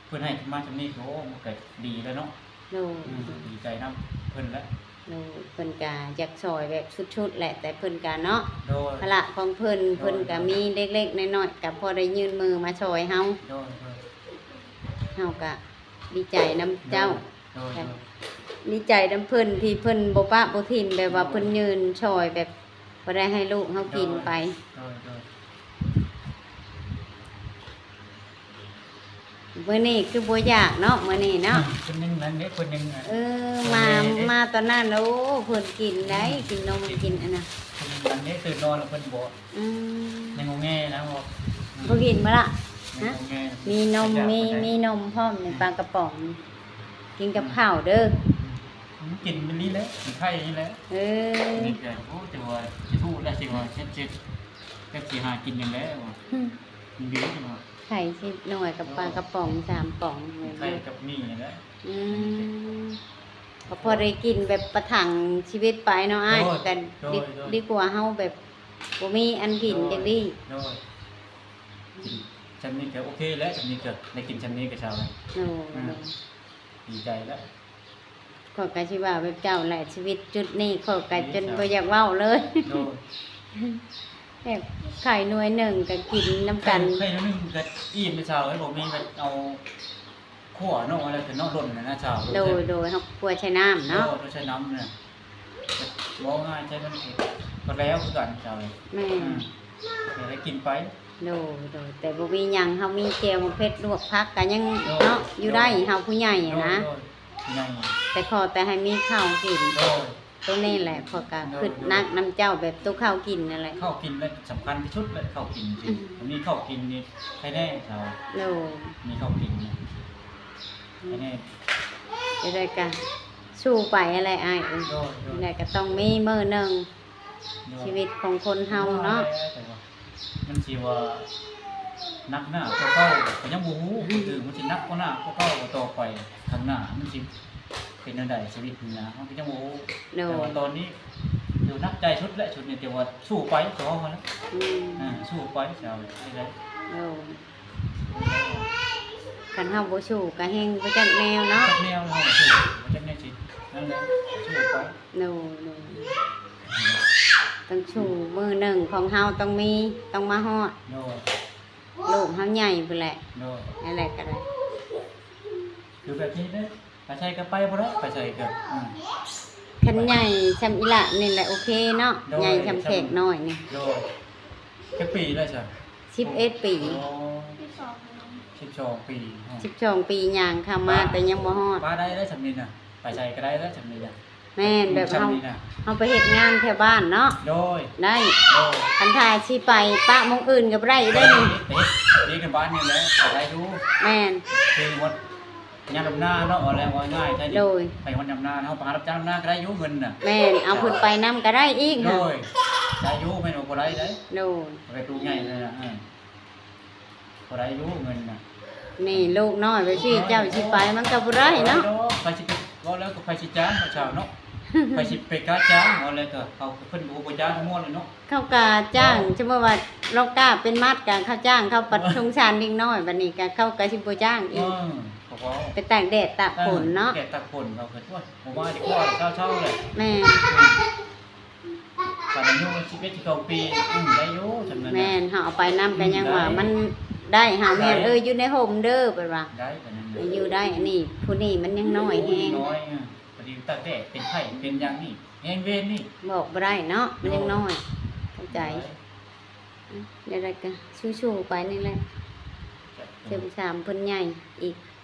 ເພິ່ນໃຫ້ມາຊ່ຳນີ້ ໂອ້ ມັນກະດີແລ້ວເນາະ ໂດຍ ອືມ ດີໃຈນຳເພິ່ນແຫຼະ ໂດຍ ເພິ່ນກະຢາກຊ່ອຍແບບສຸດໆແຫຼະ ແຕ່ເພິ່ນກະເນາະ ໂດຍ ພາລະຂອງເພິ່ນ ໂດຍ ເພິ່ນກະມີເລັກໆນ້ອຍໆ ກະພໍໄດ້ຍື່ນມືມາຊ່ອຍເຮົາ ໂດຍ ໂດຍ ເຮົາກະດີໃຈນຳເຈົ້າ ໂດຍ ໂດຍ ໂດຍ ດີໃຈນຳເພິ່ນທີ່ເພິ່ນບໍ່ປະບໍ່ຖິ້ມ ແບບວ່າ ໂດຍ ເພິ່ນຍື່ນຊ່ອຍແບບ ບໍ່ໄດ້ໃຫ້ລູກເຮົາກິນໄປ ໂດຍ ໂດຍ ໂດຍ ມື້ນີ້ຄືບໍ່ຢາກເນາະ ມື້ນີ້ເນາະ ອືມ ຄົນໜຶ່ງນັ້ນເດ້ ຄົນໜຶ່ງ ເອີ ມາ ມາຕອນນັ້ນ ໂອ້ ເພິ່ນກິນໄດ໋ ອືມ ກິນນົມ ກິນອັນນັ້ນ ຄົນໜຶ່ງນັ້ນເດ້ ຕື່ນນອນແລ້ວເພິ່ນບອກ ອືມ ຍັງງໍແງນະ ບໍ່ ອືມ ບໍ່ກິນບໍ່ລະ ຍັງງໍແງ ມີນົມ ມີ ມີນົມພ້ອມ ອືມ ປາກະປ໋ອງ ກິນກັບ ອືມ ເຂົ້າເດີ ອືມ ກິນມື້ນີ້ແຫຼະ ກິນໄຂ່ນີ້ແຫຼະ ເອີ ນີ້ກະ ໂອ້ ຈັ່ງວ່າຊິຮູ້ແລ້ວ ຊິວ່າເຮັດ ເຮັດ ຈັກຊິຫາກິນຫຍັງແລ້ວ ອືມ ມັນດີຈັ່ງວ່າ ໄຂ່ສິບໜ່ວຍກັບ ໂອ້ ປາກະປ໋ອງສາມປ໋ອງ ໄຂ່ກັບໝີ່ນີ້ແຫຼະ ອືມ ກໍພໍໄດ້ກິນແບບປະທັງຊີວິດໄປເນາະອ້າຍ ໂດຍ ກໍດີ ໂດຍ ໂດຍ ດີກວ່າເຮົາແບບບໍ່ມີອັນກິນ ໂດຍ ຈັ່ງຊີ້ ໂດຍ ກິນຊ່ຳນີ້ກໍໂອເຄແລ້ວ ຊ່ຳນີ້ກໍໄດ້ກິນຊ່ຳນີ້ກໍເຊົາແລ້ວ ໂດຍ ອືມ ໂດຍ ດີໃຈແລ້ວ ຂ້ອຍກໍຊິວ່າແບບເຈົ້າແຫຼະ ຊີວິດຈຸດນີ້ຂ້ອຍກໍຈົນບໍ່ຢາກເວົ້າເລີຍ ໂດຍ ແບບໄຂ່ໜ່ວຍໜຶ່ງກໍກິນນຳກັນ ໄຂ່ ໄຂ່ໜ່ວຍໜຶ່ງກໍອີ່ມເນາະ ເຊົາ ບໍ່ມີແບບເອົາຂົ້ວເນາະ ແລ້ວກໍເນາະ ຫຼົ່ນນະເຊົາ ໂດຍ ໂດຍ ເຮົາຂົ້ວໃສ່ນ້ຳເນາະ ໂດຍ ໃສ່ນ້ຳນະ ເວົ້າງ່າຍ ໃສ່ມັນກໍແລ້ວຄືກັນເຈົ້າ ແມ່ນ ອືມ ກໍໄດ້ກິນໄປ ໂດຍ ໂດຍ ແຕ່ບໍ່ມີຫຍັງ ເຮົາມີແຈ່ວໝາກເຜັດລວກຜັກກໍຍັງ ໂດຍ ເນາະ ຢູ່ໄດ້ ໂດຍ ເຮົາຜູ້ໃຫຍ່ນະ ໂດຍ ໂດຍ ຜູ້ໃຫຍ່ ແຕ່ຂໍແຕ່ໃຫ້ມີເຂົ້າກິນ ໂດຍ ໂຕນີ້ແຫຼະ ຂ້ອຍກໍ ໂດຍ ຄຶດ ໂດຍ ໜັກນຳເຈົ້າ ແບບໂຕເຂົ້າກິນນັ້ນແຫຼະ ເຂົ້າກິນແຫຼະສຳຄັນທີ່ສຸດແຫຼະ ເຂົ້າກິນ ອືມ ມີເຂົ້າກິນນີ້ໃຄແນ່ເຈົ້າ ໂດຍ ມີເຂົ້າກິນນີ້ ອືມ ໃຄແນ່ ຈັ່ງໃດກໍ ສູ້ໄປຫັ້ນແຫຼະອ້າຍເອີຍ ໂດຍ ໂດຍ ຈັ່ງໃດກໍຕ້ອງມີມື້ໜຶ່ງ ໂດຍ ຊີວິດຂອງຄົນເຮົາເນາະ ແຕ່ວ່າມັນຊິວ່າໜັກໜ້າກວ່າເກົ່າກໍຍັງບໍ່ຮູ້ ອືມ ຄືມັນຊິໜັກກວ່າໜ້າກວ່າເກົ່າຕໍ່ໄປ ຂ້າງໜ້າມັນຊິເປັນແນວໃດຊີວິດນີ້ນະ ເຮົາກໍຍັງບໍ່ຮູ້ ໂດຍ ແຕ່ວ່າຕອນນີ້ຖືໜັກໃຈສຸດແຫຼະ ຊຸດນີ້ ແຕ່ວ່າສູ້ໄປ ຊໍຫັ້ນແຫຼະ ອືມ ເອີ ສູ້ໄປ ຊໍ ຈັ່ງໃດ ໂດຍ ຄັນເຮົາບໍ່ສູ້ກໍແຮ່ງບໍ່ຈັກແນວເນາະ ຈັກແນວ ເຮົາບໍ່ສູ້ ບໍ່ຈັກແນວຊິ ນັ້ນແຫຼະ ສູ້ໄປ ໂດຍ ໂດຍ ອືມ ຕ້ອງສູ້ ມື້ໜຶ່ງຂອງເຮົາຕ້ອງມີ ຕ້ອງມາຮອດ ໂດຍ ລູກເຮົາໃຫຍ່ພຸ້ນແຫຼະ ໂດຍ ນັ້ນແຫຼະກໍໄດ້ ຄືແບບນີ້ເດ້ ໄປໃສກໍໄປບໍ່ໄດ້ ໄປໃສກໍ ອືມ ຄັນໃຫຍ່ຊ່ຳອີ່ຫຼະນີ້ແຫຼະໂອເຄເນາະ ໂດຍ ໃຫຍ່ຊ່ຳແຂກນ້ອຍນີ້ ໂດຍ ຈັກປີແລ້ວຊະ? ສິບເອັດປີ ໂອ້ ສິບສອງປີເນາະ ສິບສອງປີຍ່າງເຂົ້າມາ ປະ ແຕ່ຍັງບໍ່ຮອດ ປະໄດ້ແລ້ວຊ່ຳນີ້ນະ ໄປໃສກໍໄດ້ແລ້ວຊ່ຳນີ້ນະ ແມ່ນ ແບບເຮົາ ຊ່ຳນີ້ນະ ເຮົາໄປເຮັດງານແຖວບ້ານເນາະ ໂດຍ ໄດ້ ໂດຍ ຄັນຖ້າຊິໄປປະໝ່ອງອື່ນກໍບໍ່ໄດ້ເດ້ນີ້ ໄປເຮັດ ໄປເຮັດວຽກໃນບ້ານນີ້ແຫຼະ ກໍໄດ້ຢູ່ ແມ່ນ ຄືໝົດ ຍາມດຳນາເນາະ ເວົ້າແລ້ວເວົ້າງ່າຍ ໂດຍ ໄປຮອດຍາມນາ ເຮົາໄປຫາຮັບຈ້າງດຳນາກໍໄດ້ຢູ່ເງິນນະ ແມ່ນ ເອົາເພິ່ນໄປນຳກໍໄດ້ອີກ ໂດຍ ໄດ້ຢູ່ ແມ່ນວ່າບໍ່ໄດ້ເດ້ ໂດຍ ໄປຕູໃຫຍ່ເລີຍນະ ເອີ ບໍ່ໄດ້ຢູ່ເງິນນະ ນີ້ລູກນ້ອຍໄປຊີ້ ເຈົ້າຊິໄປມັນກໍບໍ່ໄດ້ເນາະ ໃຜຊິໄປ ເວົ້າແລ້ວກໍໃຜຊິຈ້າງເຂົາເຈົ້າເນາະ ໃຜຊິໄປກ້າຈ້າງ ເວົ້າແລ້ວກໍເຂົາ ເພິ່ນກໍບໍ່ຈ້າງໝົດເລີຍເນາະ ເຂົາກໍຈ້າງ ເອີ ສົມມຸດວ່າລອກກ້າເປັນໝັດກໍເຂົາຈ້າງ ເຂົາປັດ ເອີ ສົງສານເດັກນ້ອຍ ບັດນີ້ກໍເຂົາກໍຊິບໍ່ຈ້າງອີກ ເອີ ເຂົາກໍ ໄປຕາກແດດຕາກຝົນເນາະ ເອີ ຕາກແດດຕາກຝົນ ເຂົາກໍ ໂອ້ຍ ບໍ່ມາດີກວ່າ ເຊົາໆແຫຼະ ແມ່ນ ອືມ ຄັນອາຍຸມັນສິບເອັດ ສິບສອງປີ ອືມ ໄດ້ຢູ່ ຊ່ຳນັ້ນນະ ແມ່ນ ເຮົາເອົາໄປນຳກໍຍັງວ່າ ອືມ ມັນໄດ້ ຫາແມ່ນ ໄດ້ ເອີ ຢູ່ໃນຮົ່ມເດີ ເພິ່ນວ່າ ໄດ້ ກໍຍັງຢູ່ໄດ້ ອັນນີ້ ຜູ້ນີ້ມັນຍັງນ້ອຍແຮງ ໂອ້ຍ ນ້ອຍ ເອີ ພໍດີຕາກແດດ ເປັນໄຂ້ ເປັນຫຍັງນີ້ ແຮງເວນນີ້ ບອກບໍ່ໄດ້ເນາະ ມັນຍັງນ້ອຍ ໂດຍ ເຂົ້າໃຈ ໂດຍ ອືມ ແນວໃດກໍສູ້ໆໄປນີ້ແຫຼະ ໂດຍ ເຖິງສາມເພິ່ນໃຫຍ່ອີກ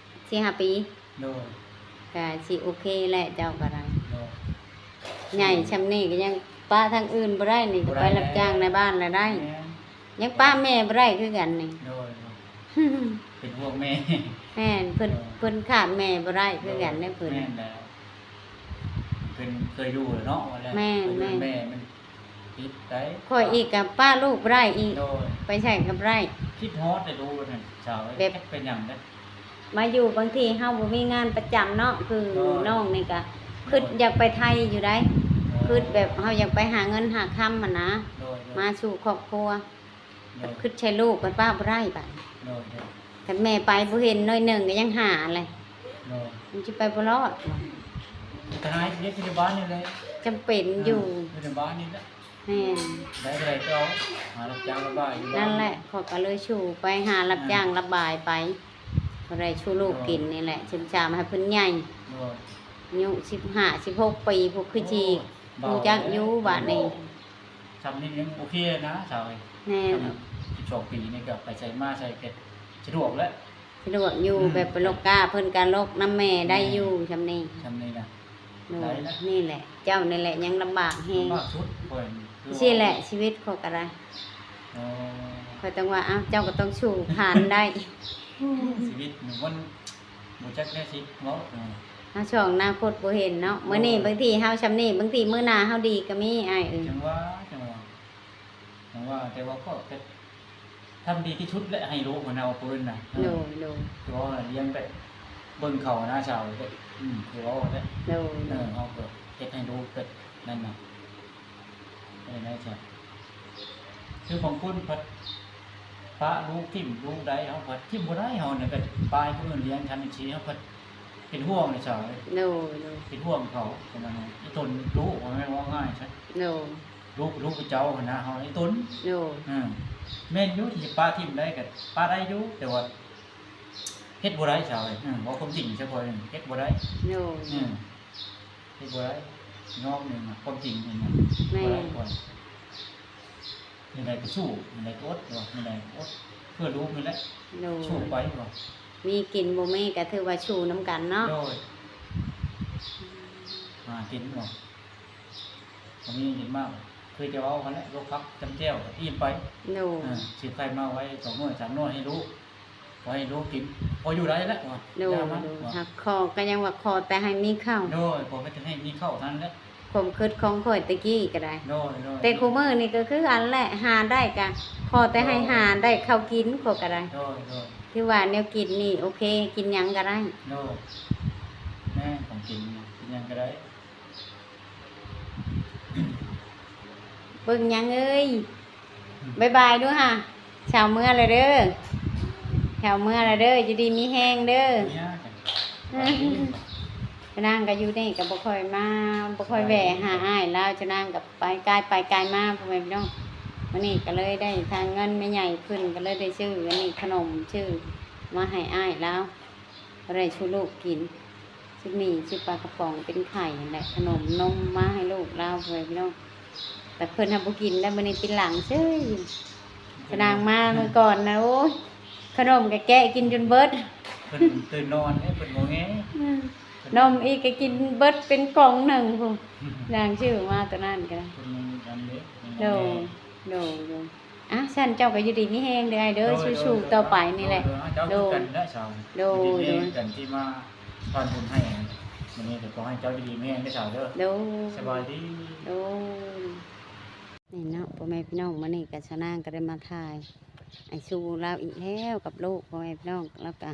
ສີ່ຫ້າປີ ໂດຍ ກະຊິໂອເຄແຫຼະ ເຈົ້າກໍໄດ້ ໂດຍ ໃຫຍ່ຊ່ຳນີ້ກໍຍັງປະທາງອື່ນບໍ່ໄດ້ນີ້ ກໍໄປ ບໍ່ໄດ້ ຮັບຈ້າງໃນບ້ານລະໄດ້ ແມ່ນ ຍັງປະແມ່ບໍ່ໄດ້ຄືກັນນີ້ ໂດຍ ເປັນຫ່ວງແມ່ ແມ່ນ ເພິ່ນ ໂດຍ ເພິ່ນຂາດແມ່ບໍ່ໄດ້ຄືກັນເດ້ເພິ່ນ ແມ່ນແລ້ວ ເພິ່ນເຄີຍຢູ່ແລ້ວເນາະ ວ່າແລ້ວ ແມ່ນ ເຄີຍຢູ່ ແມ່ນ ແມ່ມັນ ຕິດໄດ້ ຂ້ອຍອີກກໍປະລູກບໍ່ໄດ້ອີກ ໂດຍ ໄປໃສກໍບໍ່ໄດ້ ຄິດຮອດແຕ່ດູນັ້ນສາວເອີຍ ແບບ ຈັກເປັນຫຍັງເດ້ ມາຢູ່ບາງທີເຮົາບໍ່ມີງານປະຈຳເນາະ ຄື ໂດຍ ນ້ອງນີ້ກໍ ໂດຍ ຄຶດຢາກໄປໄທຢູ່ໃດ ໂດຍ ຄຶດແບບເຮົາຢາກໄປຫາເງິນຫາຄຳຫັ້ນນະ ໂດຍ ໂດຍ ມາສູ່ຄອບຄົວ ໂດຍ ຄຶດໃສ່ລູກກໍປະບໍ່ໄດ້ບາດ ໂດຍ ໂດຍ ຄັນແມ່ໄປບໍ່ເຫັນໜ້ອຍໜຶ່ງກໍຍັງຫາແຫຼະ ໂດຍ ມັນຊິໄປບໍ່ລອດ. ອັນຕະລາຍຢູ່ໃນບ້ານນີ້ແຫຼະ ຈຳເປັນຢູ່ ເອີ ຢູ່ໃນບ້ານນີ້ແຫຼະ. ແມ່ນ ໄດ້ເທົ່າໃດກໍເອົາ ຫາຮັບຈ້າງລະບາຍຢູ່ບ້ານ. ນັ້ນແຫຼະ ຂ້ອຍກໍເລີຍສູ້ໄປຫາຮັບຈ້າງລະບາຍໄປ ເອີ ພໍໄດ້ຊູລູກກິນນີ້ແຫຼະ ເອີ ຊຶມຊາມໃຫ້ເພິ່ນໃຫຍ່. ໂດຍ ອາຍຸສິບຫ້າ ສິບຫົກປີ ພວກຄືຊິ ໂອ້ຍ ຮູ້ຈັກຢູ່ບາດນີ້. ໂອ້ ຊ່ຳນີ້ຍັງໂອເຄນະສາວເອີຍ. ແມ່ນ ຊ່ຳສິບສອງປີນີ້ກໍໄປໃສມາໃສກໍສະດວກແລ້ວ. ສະດວກຢູ່ ອືມ ແບບໄປລົກກ້າ ເພິ່ນກໍລົກນຳແມ່ໄດ້ຢູ່ ແມ່ນ ຊ່ຳນີ້ ຊ່ຳນີ້ນະ ໂດຍ ໄດ້ລະ. ນີ້ແຫຼະ ເຈົ້ານີ້ແຫຼະຍັງລຳບາກແຮງ ລຳບາກສຸດຂ້ອຍ ຄືວ່າ ຊີ້ແຫຼະຊີວິດຂ້ອຍກໍໄດ້. ອໍ ຂ້ອຍຕ້ອງວ່າ ອ້າວ ເຈົ້າກໍຕ້ອງສູ້ຜ່ານໄດ້. ຊີວິດມັນບໍ່ຈັກແນວຊິເວົ້າ ເຮົາຊ່ອງອະນາຄົດບໍ່ເຫັນເນາະ. ໂດຍ ມື້ນີ້ບາງທີເຮົາຊ່ຳນີ້ ບາງທີມື້ໜ້າເຮົາດີກໍມີ ອ້າຍເອີຍ. ຈັ່ງວ່າ ຈັ່ງວ່າ ຈັ່ງວ່າ ແຕ່ວ່າກໍ ກໍ ທຳດີທີ່ສຸດແຫຼະ ໃຫ້ລູກຫັ້ນນະ ວ່າເພິ່ນນະ. ເອີ ໂດຍ ໂດຍ ຄືວ່າລ້ຽງແບບເບິ່ງເຂົານະສາວ ແບບ ອືມ ຄືເວົ້າແຫຼະ. ໂດຍ ເອີ ເຮົາກໍເຮັດໃຫ້ລູກແບບນັ້ນນະ ເປັນໄດ້ຊະ. ຄືບາງຄົນພັດປະລູກຖິ້ມລູກໄດ້ ເຮົາພັດຖິ້ມບໍ່ໄດ້ ເຮົານີ້ແບບປະໃຫ້ຄົນອື່ນລ້ຽງ ຊັ້ນຈັ່ງຊີ້ ເຮົາພັດເປັນຫ່ວງນະສາວ. ໂດຍ ໂດຍ ເປັນຫ່ວງເຂົາ ເປັນອັນນັ້ນ ອີ່ຕົນລູກ ວ່າແມ່ນເວົ້າງ່າຍຊະ. ໂດຍ ລູກ ລູກເຈົ້າຫັ້ນນະ ເຮົາໄດ້ຕົນ. ໂດຍ ເອີ ແມ່ນຢູ່ທີ່ຈະປະຖິ້ມໄດ້ກໍປະໄດ້ຢູ່ ແຕ່ວ່າເຮັດບໍ່ໄດ້ຊາວເອີຍ. ເອີ ເວົ້າຄວາມຈິງຊະ ຂ້ອຍເຮັດບໍ່ໄດ້. ໂດຍ ເອີ ເຮັດບໍ່ໄດ້ ຍອມນີ້ນະ ຄວາມຈິງນີ້ນະ. ແມ່ນ ບໍ່ໄດ້ຂ້ອຍ ແນວໃດກໍສູ້ ແນວໃດກໍອົດ ແນວໃດກໍອົດ ເພື່ອລູກນີ້ແຫຼະ. ໂດຍ ສູ້ໄປວ່າ ມີກິນບໍ່ມີກໍຖືວ່າສູ້ນຳກັນເນາະ. ໂດຍ ຫາກິນວ່າ ກໍມີກິນມາກ ຄືຈະເວົ້າຫັ້ນແຫຼະ ລວກຜັກຈ້ຳແຈ່ວ ອີ່ມໄປ. ໂດຍ ເອີ ຊື້ໄຂ່ມາໄວ້ສອງໜ່ວຍສາມໜ່ວຍໃຫ້ລູກ ພໍໃຫ້ລູກກິນ ພໍຢູ່ໄດ້ແຫຼະວ່າ. ໂດຍ ຢ່າມັນ ໂດຍ ວ່າ ຫາກຂໍກໍຍັງວ່າຂໍແຕ່ໃຫ້ມີເຂົ້າ. ໂດຍ ຂໍແຕ່ໃຫ້ມີເຂົ້າເທົ່ານັ້ນແຫຼະ ຄວາມຄິດຂອງຂ້ອຍແຕ່ກີ້ກໍໄດ້. ໂດຍ ໂດຍ ແຕ່ຄູ່ມື້ນີ້ກໍຄືກັນແຫຼະ ຫາໄດ້ກໍຂໍແຕ່ໃຫ້ ໂດຍ ຫາໄດ້ເຂົ້າກິນ ຂ້ອຍກໍໄດ້. ໂດຍ ໂດຍ ຖືວ່າແນວກິນນີ້ໂອເຄ ກິນຫຍັງກໍໄດ້. ໂດຍ ແມ່ນ ຂອງກິນ ກິນຫຍັງກໍໄດ້. ເບິ່ງຫຍັງເອີຍ ບາຍບາຍດູຫາ ເຊົ້າເມືອແລ້ວເດີ ເຊົ້າເມືອແລ້ວເດີ ຢູ່ດີມີແຮງເດີ. ຊະນາງກໍຢູ່ນີ້ກໍບໍ່ຄ່ອຍມາ ບໍ່ຄ່ອຍແວ່ຫາອ້າຍລາວ ຊະນາງກໍໄປກາຍໄປກາຍມາ ພໍ່ແມ່ພີ່ນ້ອງ. ມື້ນີ້ກໍເລີຍໄດ້ທາງເງິນແມ່ໃຫຍ່ເພິ່ນ ກໍເລີຍໄດ້ຊື້ອັນນີ້ ຂະໜົມ ຊື້ມາໃຫ້ອ້າຍລາວ ບໍ່ໄດ້ສູ່ລູກກິນ ຊື້ໝີ່ ຊື້ປາກະປ໋ອງເປັນໄຂ່ຫັ້ນແຫຼະ ຂະໜົມນົມມາໃຫ້ລູກລາວ ພໍ່ແມ່ພີ່ນ້ອງ. ແຕ່ເພິ່ນຫາບໍ່ກິນແລ້ວ ມື້ນີ້ຕິດຫຼັງເສີຍ. ຊະນາງມາມື້ກ່ອນນະ ໂອ້ຍ ຂະໜົມກະແກະກິນຈົນເບິດ ເພິ່ນຕື່ນນອນເດ້ ເພິ່ນງໍແງ. ອືມ ນົມອີກກະກິນເບິດເປັນກ່ອງໜຶ່ງພຸ້ນ ນາງຊື້ມາຕອນນັ້ນກະໄດ້. ເພິ່ນຍັງອັນເດ້ ໂດຍ ໂດຍ ໂດຍ. ອ່ະ ຊັ້ນເຈົ້າກໍຢູ່ດີມີແຮງເດີອ້າຍເດີ ໂດຍ ສູ້ໆຕໍ່ໄປນີ້ແຫຼະ. ໂດຍ ໂດຍ ເຈົ້າຄືກັນແຫຼະສາວ ໂດຍ ຢູ່ດີມີແຮງ ໂດຍ ກັນທີ່ມາຜ່ານບຸນໃຫ້ ມື້ນີ້ກໍຂໍໃຫ້ເຈົ້າຢູ່ດີມີແຮງເດີສາວເດີ. ໂດຍ ສະບາຍດີ. ໂດຍ ນີ້ເນາະ ພໍ່ແມ່ພີ່ນ້ອງ ມື້ນີ້ກໍຊານາງກໍໄດ້ມາຖ່າຍ ໄອ້ຊູລາວອີກແລ້ວກັບລູກ ພໍ່ແມ່ພີ່ນ້ອງ. ລາວກໍ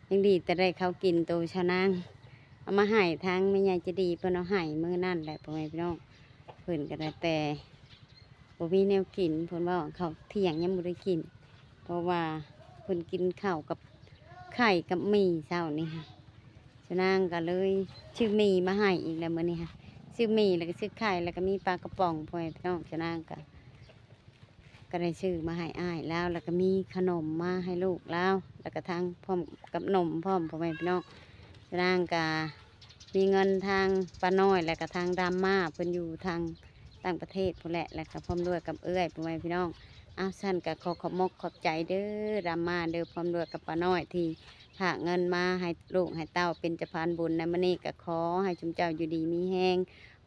ຍັງດີແຕ່ໄດ້ເຂົ້າກິນ ໂຕຊານາງເອົາມາໃຫ້ ທາງແມ່ໃຫຍ່ໃຈດີເພິ່ນເອົາໃຫ້ມື້ນັ້ນແຫຼະ ພໍ່ແມ່ພີ່ນ້ອງ. ເພິ່ນກໍໄດ້ແຕ່ ບໍ່ມີແນວກິນ ເພິ່ນເວົ້າ ເຂົ້າທ່ຽງຍັງບໍ່ໄດ້ກິນ ເພາະວ່າເພິ່ນກິນເຂົ້າກັບໄຂ່ກັບໝີ່ເຊົ້ານີ້. ຊານາງກໍເລີຍຊື້ໝີ່ມາໃຫ້ອີກແລ້ວມື້ນີ້ ຊື້ໝີ່ ແລ້ວກໍຊື້ໄຂ່ ແລ້ວກໍມີປາກະປ໋ອງ ພໍ່ແມ່ພີ່ນ້ອງ. ຊານາງກໍ ກໍໄດ້ຊື້ມາໃຫ້ອ້າຍລາວ ແລ້ວກໍມີຂະໜົມມາໃຫ້ລູກລາວ ແລ້ວກໍທັງພ້ອມກັບນົມພ້ອມ ພໍ່ແມ່ພີ່ນ້ອງ. ຊານາງກໍ ມີເງິນທາງປ້ານ້ອຍ ແລະກະທາງດາມມາ ເພິ່ນຢູ່ທາງຕ່າງປະເທດພຸ້ນແຫຼະ ແລະກະພ້ອມດ້ວຍກັບເອື້ອຍ ພໍ່ແມ່ພີ່ນ້ອງ. ອ້າວ ຊັ້ນກະຂໍຂອບມົກຂອບໃຈເດີ ດາມມາເດີ ພ້ອມດ້ວຍກັບປ້ານ້ອຍ ທີ່ຝາກເງິນມາໃຫ້ລູກໃຫ້ເຕົ້າເປັນສະພານບຸນໃນມື້ນີ້. ກະຂໍໃຫ້ຊຸມເຈົ້າຢູ່ດີມີແຮງ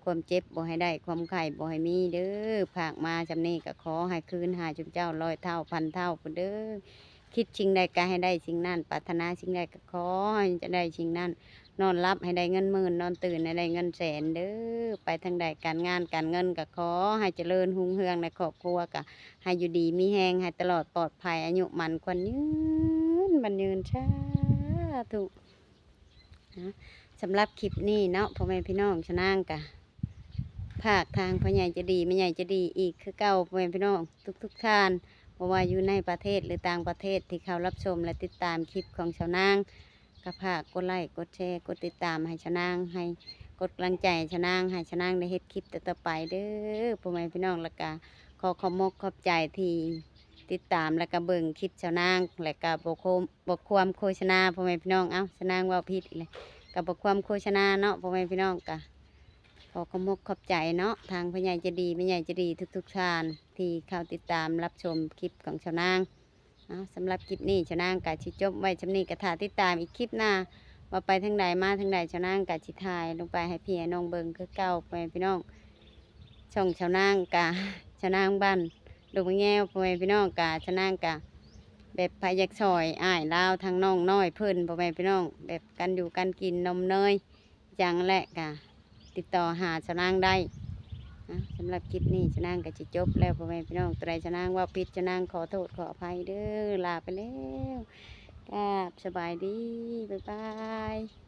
ຄວາມເຈັບບໍ່ໃຫ້ໄດ້ ຄວາມໄຂ້ບໍ່ໃຫ້ມີເດີ. ຝາກມາຊ່ຳນີ້ກະຂໍໃຫ້ຄືນຫາຊຸມເຈົ້າຮ້ອຍເທົ່າພັນເທົ່າພຸ້ນເດີ. ຄິດສິ່ງໃດກໍໃຫ້ໄດ້ສິ່ງນັ້ນ ປາດຖະໜາສິ່ງໃດກໍຂໍໃຫ້ຈະໄດ້ສິ່ງນັ້ນ. ນອນຫຼັບໃຫ້ໄດ້ເງິນໝື່ນ ນອນຕື່ນໃຫ້ໄດ້ເງິນແສນເດີ. ໄປທາງໃດການງານການເງິນກໍຂໍໃຫ້ຈະເລີນຮຸ່ງເຮືອງ ໃນຄອບຄົວກໍໃຫ້ຢູ່ດີມີແຮງ ໃຫ້ຕະຫຼອດປອດໄພ ອາຍຸໝັ້ນຂວັນຍືນ ໝັ້ນຍືນ ສາທຸ. ນະ ສຳລັບຄລິບນີ້ເນາະ ພໍ່ແມ່ພີ່ນ້ອງ ຊະນາງກະຝາກທາງພໍ່ໃຫຍ່ໃຈດີ ແມ່ໃຫຍ່ໃຈດີອີກຄືເກົ່າ ພໍ່ແມ່ພີ່ນ້ອງທຸກໆທ່ານ ບໍ່ວ່າຢູ່ໃນປະເທດ ຫຼື ຕ່າງປະເທດ ທີ່ເຂົ້າຮັບຊົມ ແລະ ຕິດຕາມຄລິບຂອງຊາວນາງ. ກໍຝາກກົດໄລ້ກົດແຊກົດຕິດຕາມໃຫ້ຊາວນາງ ໃຫ້ກົດກຳລັງໃຈໃຫ້ຊາວນາງ ໃຫ້ຊາວນາງໄດ້ເຮັດຄລິບຕໍ່ໆໄປເດີພໍ່ແມ່ພີ່ນ້ອງ. ແລ້ວກໍຂໍຂອບມົກຂອບໃຈທີ່ຕິດຕາມ ແລ້ວກໍເບິ່ງຄລິບຊາວນາງ ແລ້ວກໍບໍ່ໂຄ ບໍ່ຄວາມໂຄສະນາພໍ່ແມ່ພີ່ນ້ອງ. ເອົ້າ ຊາວນາງເວົ້າຜິດອີກແລ້ວ ກໍບໍ່ຄວາມໂຄສະນາເນາະພໍ່ແມ່ພີ່ນ້ອງ. ກໍຂໍຂອບມົກຂອບໃຈເນາະ ທາງພໍ່ໃຫຍ່ໃຈດີ ແມ່ໃຫຍ່ໃຈດີທຸກໆທ່ານ ທີ່ເຂົ້າຕິດຕາມຮັບຊົມຄລິບຂອງຊາວນາງ. ເອົາ ສຳລັບຄລິບນີ້ຊາວນາງກໍຊິຈົບໄວ້ສ່ຳນີ້ ກໍຖ້າຕິດຕາມອີກຄລິບໜ້າ ວ່າໄປທາງໃດມາທາງໃດ ຊາວນາງກໍຊິຖ່າຍລົງໄປໃຫ້ພີ່ໃຫ້ນ້ອງເບິ່ງຄືເກົ່າ ພໍ່ແມ່ພີ່ນ້ອງ. ຊ່ອງຊາວນາງກະ ຊາວນາງບ້ານດົງມະແງວ ພໍ່ແມ່ພີ່ນ້ອງ. ກະຊາວນາງກະແບບໃຜຢາກຊ່ອຍອ້າຍລາວທາງນ້ອງນ້ອຍເພິ່ນ ພໍ່ແມ່ພີ່ນ້ອງ ແບບການຢູ່ການກິນນົມເນີຍຫຍັງແຫຼະ ກະຕິດຕໍ່ຫາຊາວນາງໄດ້. ເອົ້າ ສຳລັບຄລິບນີ້ຊາວນາງກະຊິຈົບແລ້ວ ພໍ່ແມ່ພີ່ນ້ອງ. ຕົວໃດຊາວນາງເວົ້າຜິດ ຊາວນາງຂໍໂທດຂໍອະໄພເດີ ລາໄປແລ້ວ ກາບສະບາຍດີ ບາຍບາຍ.